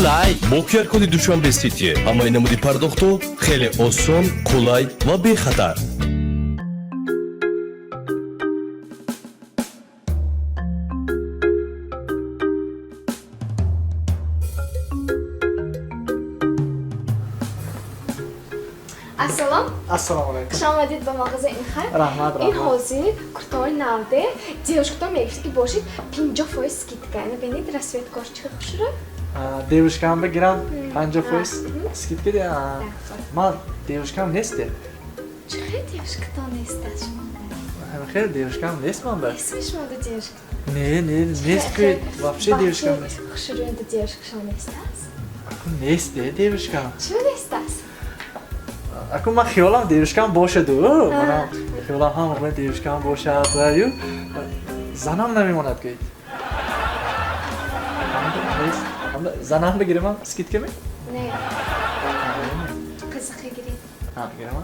Қулай. Бо QR-коди Душанбе Сити ҳамаи намуди пардохтҳо хеле осон, қулай ва бехатар. Ассалом. Ассалому алайкум. Хуш омадед ба мағозаи Инхай. Раҳмат, Ин раҳмат. ҳозир куртаҳои навде девушкато мегирифт, ки бошед 50% скидка. Ина бинед, расцветкош чӣ хушрӯ. Девушкам бигирам, 50% скидка де? Да. Ман девушкам нест де. Чӣ хел девушкато нест аз шумо? Хеле девушкам нест ман ба. Нестми шумо ду девушка? Не, не, нест ки вообще девушкам нест. Хушрӯ ду девушкашон нест аст? Аку нест де девушкам. Чӣ нест аст? Аку ман хиёлам девушкам бошаду. Манам хиёлам ҳама девушкам бошад ва ю занам намемонад гӯед. Нест. Занам бигирамам скидка ми? Не. Қизиқа гиред. Ҳа, бигирамам.